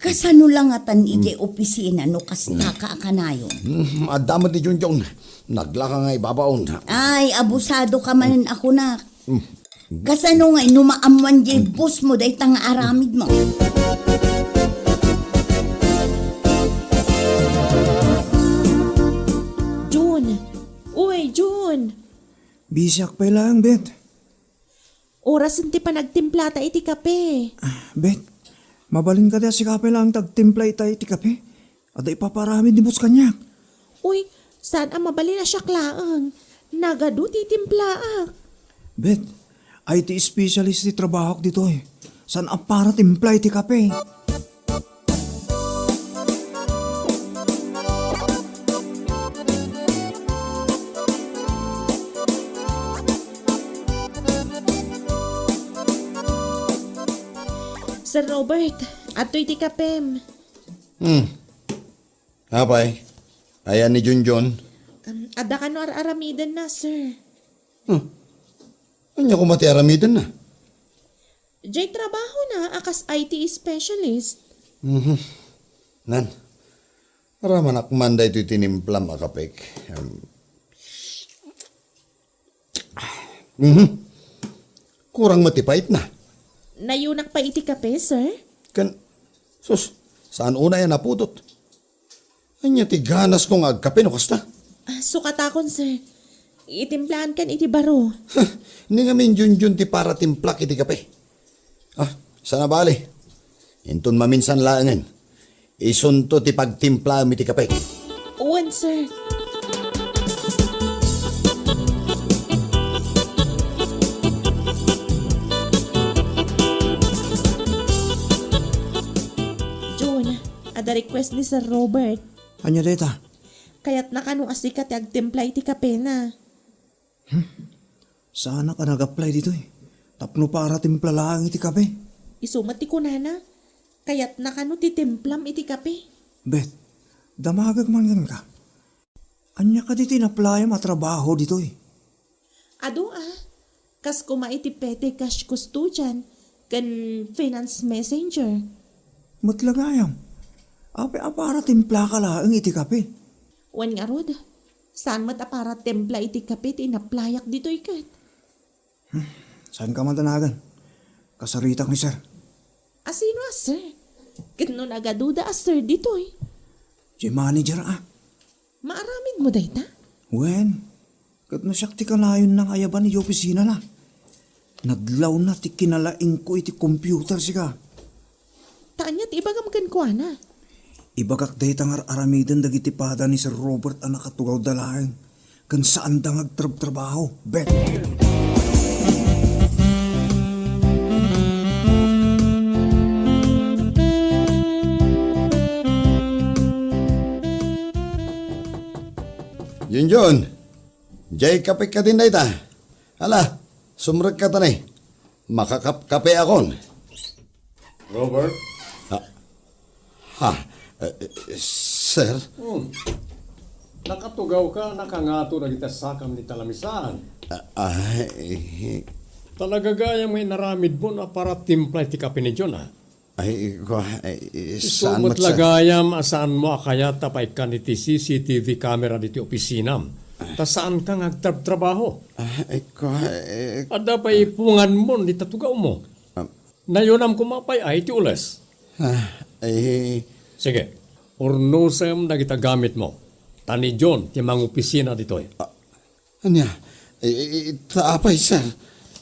Kasano la ngatan idiay opisina no kasta ka a kanayon? Mhm, adda met ni Junjun. Naglaka nga ibabaon. Ay, abusado ka manen a kunak. Kasano ngay no maammoan diay boss mo dayta nga aramidmo? Jun! Uy, Jun! Busyak pay laeng, Bet. Orasen ti panagtimplata iti kape. Ah, Bet, mabalin kadi a sika pay laeng ti agtimpla ita iti kape? Adda ipaparamid ni boss kaniak. Uy, saan a mabalin a siak laeng. Nagadu ti timplaak. Bet, I T specialist ti trabahok ditoy. Saan a para timpla iti kape. Sir Robert, adtoy ti kapem. Hmm. Apay, ayan ni Junjun? Um, adda kano ar-aramidenna, sir. Hmm. Ania koma ti aramidenna? Jay trabahona a kas I T specialist. Mhm. Nan, ramanak man daytoy tinimplam a kapek. Em. Mhm. Kurang met ti paitna. Nayunak pay iti kape, sir? Ken, sus, saan unay a napudot? Ania ti ganasko nga agkape no kasta? Ah, sukatakon, sir. Itimplaankan iti baro. Ni ngamin Junjun ti para timplak iti kape. Ah, sana bali. Inton maminsan laengen. Isunto ti pagtimplaem iti kape. Wen, sir. Jun, adda request ni Sir Robert. Ania dayta? Kayatna kano a sika ti agtimpla iti kapena. Hmm? Saanak a nag-apply ditoy. Tapno para timpla laeng iti kape. Isu met ti kunana. Kayatna kano ti timplam iti kape. Bet, damagek man kenka. Ania kadi ti inaplayam a trabaho ditoy? Adu a, kas koma iti Petty Cash Custodian ken Finance Messenger. Met la gayam. Apay a para timplaka laeng iti kape? Wen ngarud, saan met a para timpla iti kape ti inaplayak ditoy ket. Hmm, saanka man danagan. Kasaritak ni sir. Asino a sir? Ket no nagaduda a sir ditoy? Diay manager a. Maaramidmo dayta? Wen, ket no siak ti kanayonna nga ayaban idiay opisinana. Nadlawna ti kinalaingko iti computer sika. Ta ania ti ibagam kenkuana? Ibagak dayta nga ar-aramiden dagiti pada ni Sir Robert a nakatugawda laeng, ken saanda nga agtrabtrabaho. Bet. Junjun, diay kape kadin dayta. Ala, sumrekka ta ni. Makakapkapeakon. Robert? Ha? Ha? Eh, eh, sir? Hmm. Nakatugawka, nakangato dagiti sakam ni talamisan. Ah, ah, eh. Talaga gayam nga inaramidmo a para timpla iti kape ni John, a? Ay, kua, ay, Isu saan met met, sir? Lagayam a saanmo a kayat a paikkan iti C C T V camera diti opisinam. Ta saanka nga agtrabtrabaho. Ah, ay, kua, eh, Adda pay ipunganmo dita tugawmo. Ah. Nayunam koma pay a iti ules. Ah, eh. Sige, urnosem dagita gamitmo. Ta ni John ti mangopisina ditoy. Ah, Ania? I, i, i, ta apay, sir?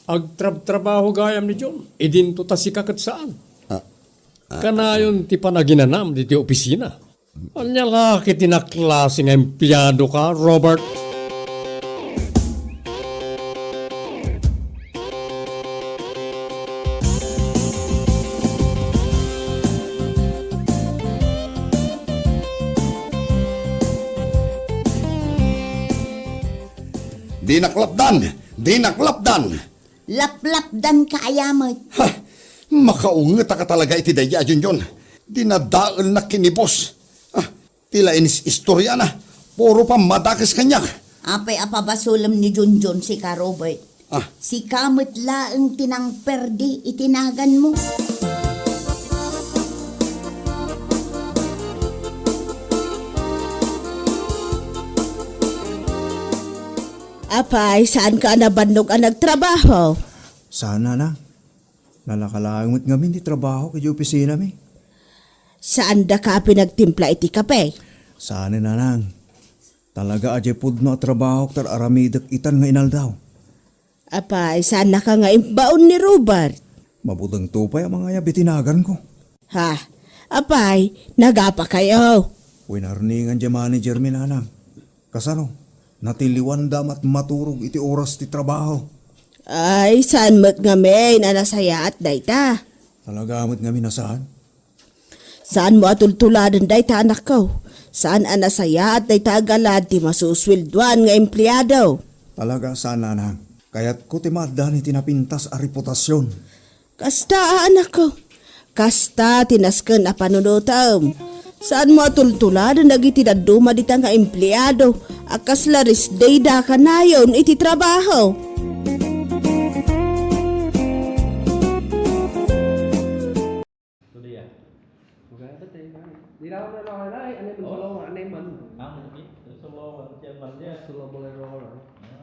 Agtrabtrabaho gayam ni John. Idinto ta sika ket saan. Ah, ah, Kanayon ti panaginanam diti opisina. Ania la ket ti naklase nga empleado ka, Robert? Dinak lapdan! Dinak lapdan! Laplapdanka aya met. Ha! Makaungetaka talaga iti daydi a Junjun. Dinadaelnak ken ni boss. Ah, ti la inis-istoriana, puro pammadakes kaniak. Apay a pabasolem ni Junjun sika, Robert? Ah. Sika met laeng ti nangperdi iti naganmo. Apay, saanka a nabannog a nagtrabaho? Saan, nanang. Nalaka laeng met ngamin ti trabahok idiay opisinami. Saandaka a pinagtimpla iti kape? Saan, nanang. Talaga a diay pudno a trabahok ti ar-aramidek itan nga inaldaw. Apay, saannaka nga imbaon ni Robert? Mabutengto pay a mangayab iti naganko. Ha? Apay, nagapakayo? Winarningan diay managermi, nanang. Kasano? Natiliwanda met maturog iti oras ti trabaho. Ay, saan met ngamin a nasayaat dayta? Talaga met ngamin a saan? Saanmo a tultuladen dayta, anakko. Saan a nasayaat dayta a galad ti masusweldoan nga empleado. Talaga saan, nanang. Kayatko ti maaddaan iti napintas a reputasion. Kasta a, anakko. Kasta ti nasken a panunotem. Saanmo a tultuladen dagiti dadduma dita nga empleado a kasla rest day da kanayon iti trabaho. Đi đâu, đi đâu rồi đấy, anh em mình Ủa? Solo mà, anh em mình. À, mình biết, solo mà, trên mình chứ. Solo Bolero rồi. À.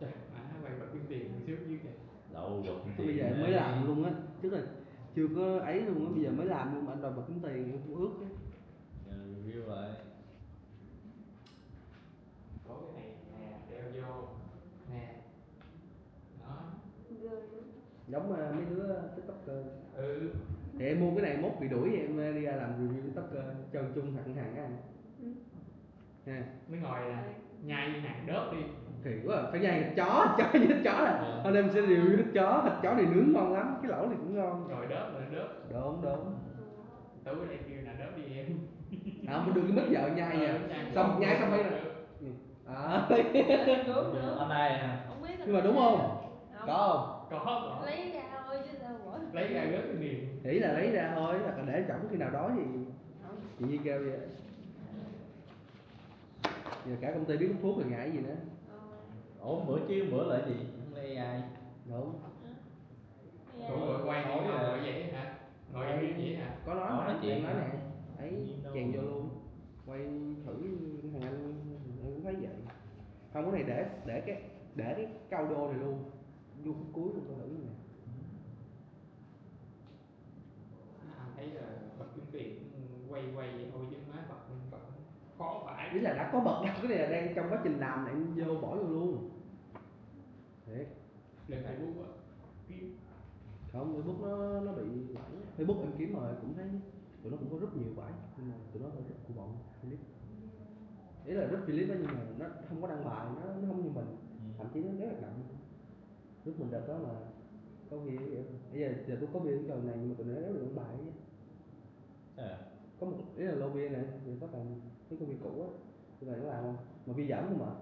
Trời, má, mày bật kiếm tiền một xíu chứ kìa. Lâu rồi. Tôi bây giờ mới làm luôn á, trước là chưa có ấy luôn á, bây giờ mới làm luôn mà anh đòi bật kiếm tiền, em cũng ước á. Giờ review lại. Có cái này nè, đeo vô nè. Đó. Giống, à, mấy đứa TikToker. Ừ. Thì em mua cái này mốt bị đuổi, em đi ra làm review TikToker cho chung thẳng hàng á. Ừ. Ha. Mới ngồi là nhai hàng đớp đi. Thì quá, phải nhai thịt chó, chó với thịt chó là. Ờ. Anh em sẽ review thịt chó, thịt chó này nướng ngon lắm, cái lẩu này cũng ngon. Rồi đớp, rồi đớp. Đúng, đúng. Tú ở đây kêu là đớp đi em. À, mà được cái mít vợ nhai nha. Ờ, nhai. Xong, nhai xong phải là được. À. Đúng, đúng. Hôm nay hả? Không biết là. Nhưng mà đúng không? Không. Có không? Có, có. Lấy ra thôi chứ sao mà. Lấy ra rất là nhiều. Ý là lấy ra thôi, là để trong khi nào đó thì. Không. Chị Nhi kêu vậy. Giờ cả công ty biết hút thuốc rồi ngại gì nữa. Ờ. Ủa, bữa chứ, bữa là gì? Không lẽ A I? Đúng. Hả? Ủa, bữa quay Ủa, thì là ngồi vậy hả? Ngồi Ê, vậy hả? Có nói Có mà, nói chuyện em nói hả? Nè. Ấy, Gì đâu. Chèn vô luôn. Quay thử thằng anh, em cũng thấy vậy. Không, cái này để, để cái, để cái cao đô này luôn. Vô khúc cuối luôn, coi thử nè. À, thấy là bật kiếm tiền quay quay vậy thôi chứ má bật, bật khó phải. Ý là đã có bật đâu, cái này là đang trong quá trình làm này, em vô bỏ vô luôn. Thiệt. Lên Facebook á. Kiếm. Không, Facebook nó, nó bị loãng. Facebook em kiếm rồi cũng thấy tụi nó cũng có rất nhiều bãi, nhưng mà tụi nó hơi rất của bọn Philip. Ý là rất Philip á, nhưng mà nó không có đăng bài, nó, nó không như mình. Ừ. Thậm chí nó rất là động. Lúc mình đợt đó mà có view vậy. Bây giờ, giờ tôi có view cái cầu này nhưng mà tụi nó rất là đăng bài chứ. Sao vậy? Có một, ý là lobby này, thì có toàn cái công ty cũ á, tụi này nó làm không? Mà view giảm không mà.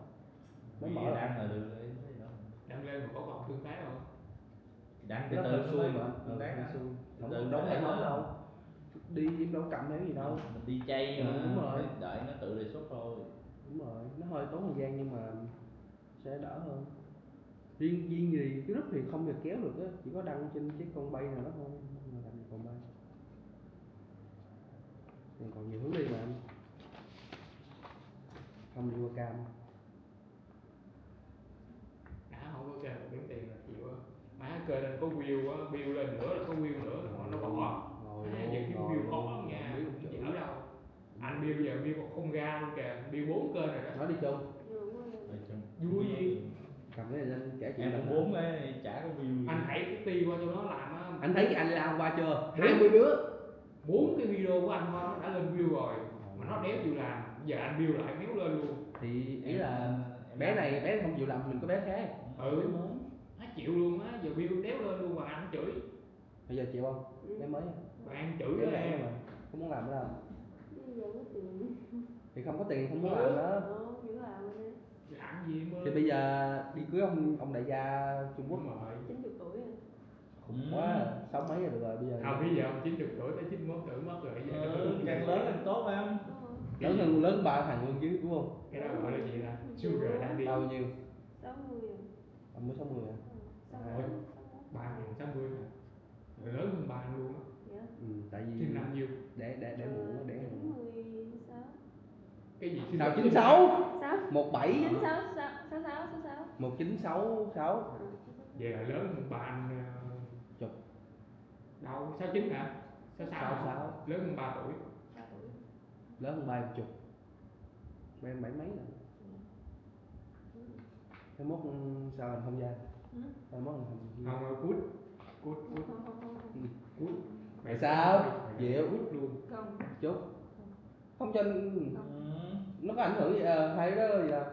Nó Vì mở lại. Đăng là được rồi, không có gì đâu. Đăng lên mà có còn tương tác không? Đăng từ Nó từ hên nó xui mới mà. Tương Ừ, tác hên đó. Xui. Từ Không từ đóng nó hệ thống lên. Đâu. Đi em đâu cầm hay gì đâu. Mình đi chay Ừ, mà, đúng rồi. Phải đợi nó tự đề xuất thôi. Đúng rồi, nó hơi tốn thời gian nhưng mà sẽ đỡ hơn. Riêng, riêng gì cái group thì không thể kéo được á, chỉ có đăng trên cái con bay nào đó thôi, mà làm gì còn bay. Còn, còn nhiều hướng đi mà. Không đi qua cam. Đã không có kênh mà kiếm tiền là chịu á. Má kênh lên có view á, view lên nữa là có view nữa là nó bỏ. Ngồi Má, luôn, giờ kiếm ngồi view khó luôn. Lắm nha, Không biết không chịu. Ở đâu. Anh Bill giờ Bill còn không ra luôn kìa, Bill bốn kênh rồi đó. Nói đi Trung. Vui gì? Cầm cái này lên kể chuyện Em cũng bốn đấy, chả có view gì. Anh thấy cái ti qua cho nó làm á. Anh thấy anh làm qua chưa? Hai mươi đứa. Bốn cái video của anh thôi nó đã lên view rồi. Mà nó đéo chịu làm. Giờ anh Bill lại méo lên luôn. Thì ý Em, là em bé làm này, bé không chịu làm, mình có bé khác. Ừ. Nó chịu luôn á, giờ Bill đéo lên luôn mà anh chửi. Bây giờ chịu không? Ừ. Bé mới. Bạn chửi Bé với bé em. Mà không muốn làm nữa đâu. Bây giờ có tiền. Thì không có tiền không muốn Ừ. Làm nữa. Ờ, vẫn làm nè. Làm gì mà Thì bây giờ đi cưới ông ông đại gia Trung Quốc. Đúng rồi. Chín chục tuổi rồi. Khủng quá, sáu mấy rồi được rồi bây giờ. Không, bây giờ ông chín chục tuổi tới chín mốt tuổi mất rồi, giờ Ừ, nó càng lớn càng tốt em. Ờ. Cái Lớn gì? Hơn, lớn ba thằng luôn chứ đúng không? Cái đó gọi là gì ta? Sugar daddy. Bao nhiêu? Sáu mươi rồi. Ông mới sáu mươi hả? Ừ, sáu mươi, Ủa, sáu mươi. Ba thằng sáu mươi hả? Rồi lớn hơn ba anh luôn á. Dạ. Ừ, tại vì Sinh năm nhiêu? Để để để Ờ, muộn để chín mươi sáu. Cái gì sinh Sao năm chín sáu? Sao? Một bảy. Chín sáu, sáu, sáu sáu, sáu sáu. Một chín sáu sáu. Ờ, Vậy là lớn hơn ba anh, ờ, Chục. Đâu, sáu chín hả? Sáu sáu. Sáu sáu. Lớn hơn ba tuổi. Ba tuổi. Lớn hơn ba chục. Em bảy mấy lận. Hai mốt sao anh không ra? Hử? Hai mốt anh không Không, ờ, cút. Cút, cút. Không, không, không, không. Cút. Tại sao? Mày Dịu. Cút luôn. Không. Chúc. Không cho anh Không. Nó có ảnh hưởng gì? Ờ, hay đó gì à?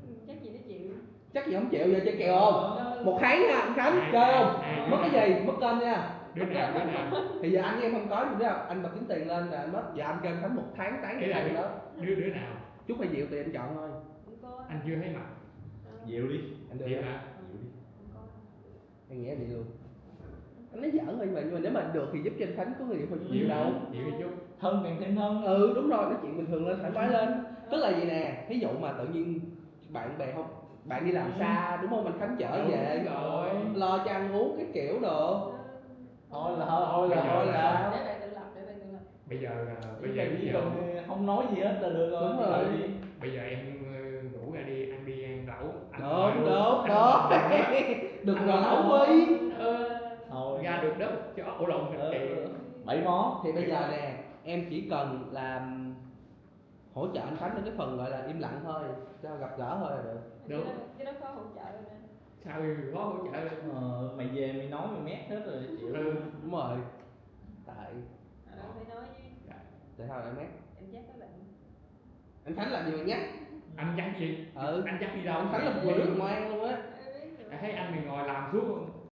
Ừ, chắc gì nó chịu. Chắc gì không chịu, giờ chơi kèo không? Ờ. Một tháng nha, anh Khánh, Hai, chơi hai, không? hai, Mất cái hai. Gì? Mất kênh nha. Đứa nào, đứa nào? Thì giờ anh với em không có gì nữa. Anh bật kiếm tiền lên là anh mất. Giờ anh kêu anh Khánh một tháng tán Ý là tiền đứa, đó. Đứa, đứa nào? Chúc hay Diệu tùy anh chọn thôi. Không có. Anh chưa thấy mặt. Ờ. Diệu đi. Anh đưa Diệu ra. Hả? Diệu đi. Không có. Em nghĩ em đi luôn. Anh nói giỡn thôi, nhưng mà, nhưng mà nếu mà được thì giúp cho anh Khánh có người yêu thôi chứ Diệu gì đâu. Diệu đi chút. Thân càng thêm thân. Ừ, đúng rồi, nói chuyện bình thường lên, thoải mái lên. Tức là gì nè, ví dụ mà tự nhiên bạn bè không, bạn đi làm Ừ. Xa, đúng không, anh Khánh chở Đúng về, rồi. Lo cho ăn uống cái kiểu đồ. Thôi là thôi, thôi là Bây giờ thôi là là sao? Để bạn tự lập, để bạn tự lập. Bây giờ là bây Ý giờ là bây chỉ giờ cần không nói gì hết là được rồi. Đúng Đi rồi. Đi. Bây giờ em ờ, ngủ ra đi, ăn đi ăn lẩu, ăn Đúng, thôi. Đúng, đúng. Đừng Ăn mà lẩu lẩu đi. Ờ, Thôi. Ra được đất cho, ổ lộn, Ờ, thì Bảy món. Thì bây giờ nè, em chỉ cần là hỗ trợ anh Khánh ở cái phần gọi là im lặng thôi, cho gặp gỡ thôi là được. Đúng. Cái đó có hỗ trợ nè. Sao khó hỗ trợ? Ờ, mày về mày nói mày mét hết rồi, chịu. Ừ. Đúng rồi. Tại Ờ, phải nói với Tại sao lại mét? Em chắc có lệnh. Anh Khánh làm gì mà nhắc? Anh chắc gì? Ừ. Anh chắc đi đâu? Anh Khánh là vừa lướt ngoài luôn á. Em biết rồi. Em thấy anh mày ngồi làm suốt,